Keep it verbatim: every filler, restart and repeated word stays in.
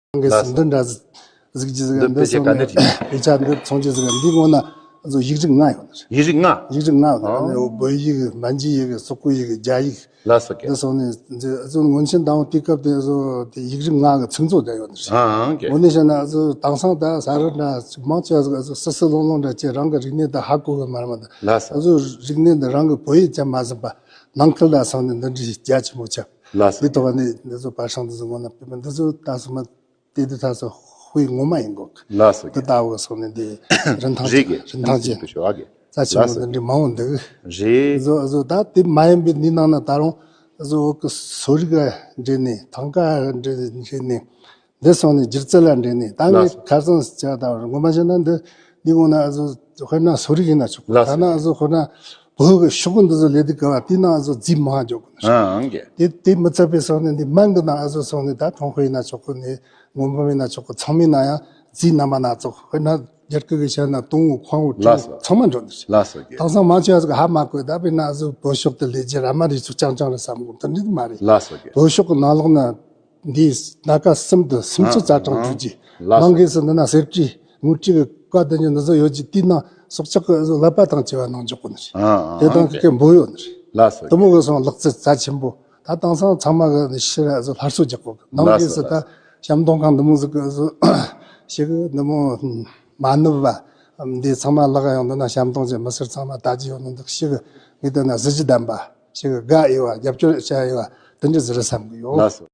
གི་ལགས་སོ། འདི་འདྲ་གཟིགས་ཀྱི་ཟིག་འདི་འདི་དཔེ་ཆ་སོང་ག་ནས་ནས་དཔེ་ཆ་འདི་མཚོན་གྱི་ཟིག་འདི་སྔོན་ན་གཟོད་ཡིག་རིགས་ལྔ་ཡོད་ནི་རེད། ཡིག་རིགས་ལྔ། ཡིག་རིགས་ལྔ་ཡོད་ནི་རེད། ཨ། ཨ་ནི་བོད་ཡིག་མན་ཇུ་ཡིག་སོག་པོ་ཡིག་རྒྱ་ཡིག་ལགས་སོ་གི། འདི་སོང་ནས་འདི་གཟོད་སྔོན་ཆད་དང་དེའི་སྐབས་དེ་གཟོད་དེ་ཡིག་རིགས་ལྔ་གི་ཚིག་མཛོད་དེ་ཡོད་ནི་རེད། ཨ་ཨང་གི། འོ་ནས་བཤད་ན་གཟོད་དེང་སང་ད་ས་རུ་འདྲ་མང་ཆེ་བ་ཟིག་གཟོད་སི་སི་ལོང་ལོང་འདྲ་ཅིག་རང་གི་རིག་གནས་དང་ཧ་གོ་གི་མ་རེད་མ་ད། ལགས་སོ། གཟོད་རིག་གནས་འདི་རང་གི་བོད་ཡིག་ཅན་མ་ཟིན་པ་ནང་ཁུལ་ལ་སོང་ནས་འདི་འདྲའི་རྒྱ་ཆེན་པོ་ཆགས། ལགས་སོ། འདི་ཐོག་ནས་འདི་ཚོ་པར་ཤང་འདི་ཚོ་ངོ་ན་པེ་པེ་འདི་ཚོ་ད་སོ་མ་དེ་དུས་ད་སོ་དཔེ་ངོ་མ་ཡིན་གོ། ལགས་སོ། འདི་ལྟ་བུ་སོང་ནས་འདི་རིན་ཐང་རེད་ཅན་གི། རིན་ཐང་ཅན་ཞུ་བ་གི། རྩ་ཆེན་པོ་ལགས་སོ། འདི་འདྲའི་མང་བོ་འདུག་རེད། བཟོ་བཟོ་ད་དེ་མ་ཡིན་པའི་འདི་ནང་ན་ད་རུང་བཟོ་བོད་ཀྱི་གསོ་རིག་འདྲེས་ནས་ཐང་ག་འདྲེས་ནས་འདི་སོང་ནས་སྒྱུ་རྩལ་ལ་འདྲེས་ནས་ད་ངས་ལགས་སོ། ཁ་སང་ཟེར་ད་ངོ་མ་བཤད་ན་འདི་འདི་ངོ་ན་བཟོ་དཔེར་ན་གསོ་རིག་ཡིན་ན་ཆོག་གི། ལགས་སོ། ད་ན་བཟོ་དཔེར་ན་བོད་ཀྱི་ཤོག་གུ་འདི་ཚོ་ལས་དུས་ག་བ་དེའི་ནང་བཟོ་རྫས་མང་འཇོག་གི། ཨང་གི། དེ་དེ་མི་ཚད་པའི་སོང་ནས་འདི་སྨན་གྱི་ནང་བཟོ་སོང་ནས་ད་ཐོང་ཁོ་ཡིན་ན་ཆོག་གི་ནས་སྔོན་འབུམ་ཡིན་ན་ཆོག་གི། ཚང་མའི་ནང་ཡང་རྫས་རྣམ་པ་སྣ་ཚོགས། དཔེར་ན་རྒྱ་སྐད་ཀྱི་བཤད་ན་དུང་བོ་ཁོང་བོ་ལགས་སོ། ཚང་མ་འགྲོ་འདུག་ལགས་སོ་གི། དེང་སང་མང་ཆེ་བ་ཟིག་ཧ་མ་གོ་ད་དཔེར་ན་བཟོ་བོད་ཤོག་ཏུ་ལས་རྒྱུ་ར་མ་རེད་ཚུགས་རྐྱང་རྐྱང་རེད་བསམ་གོ། དེ་འདྲ་མ་རེད། ལགས་སོ་གི། བོད་ཤོག་གི་ནང་ལོགས་ན་འདིའི་སྣ་ཁ་གསུམ་དུ་སུམ་ཅུ་རྩ་གྲངས་ཨང་ཨང་། བརྗོད་ཀྱི། ལགས་སོ། ནང་གི་སུ་འདི་ན་གསེར་བྲིས་དངུལ་བྲིས་ཀྱི་བཀའ་དེ་ཉིད་འདི་ཚོ་ཡོད་ཀྱི། དེའི་ནང་སྲོག་ཆགས་ཀྱི་བཟོ་ཀླད་པ་དང་བཅས་པ་ནང་འཇོག་གོ་ནི་རེད། ཨང་ཨང་། དེ་དང་ཨང་གི་གི་འབོ་ཡོད་ནི་རེད། ལགས་སོ། དེ་མོ་གི་སོང་ལག་རྩལ་རྩ་ཆེན་པོ། ད་དེང་སང་ཚང་མ་གི་ཕྱིར་བཟོ་སླར་གསོ་རྒྱག་གོ། ནང་ལགས་གི་སོ། སུ་ད་ལགས་སོ། ཤམ་སྟོང་ཁང་འདི་མོ་ཟིག་གི་བཟོ་ཞིག་གི་འདི་མོ་མ་ནུབ་བ། འདི་ཚང་མ་ལག་ཡོང་འདི་ན་ཤམ་སྟོང་ཅན་མི་སེར་ཚང་མ་ལྟ་རྒྱུ་ཡོང་ནི་འདུག་ཞིག་གི་ངས་བལྟས་ན་གཟི་བརྗིད་ལྡན་པ་ཞིག་གི་དགའ་འོས་པ་རྒྱབ་སྐྱོར་བྱ་འོས་པ་དེ་འདྲ་ཟིག་རེད་བསམ་གི་ཡོད། ལགས་སོ།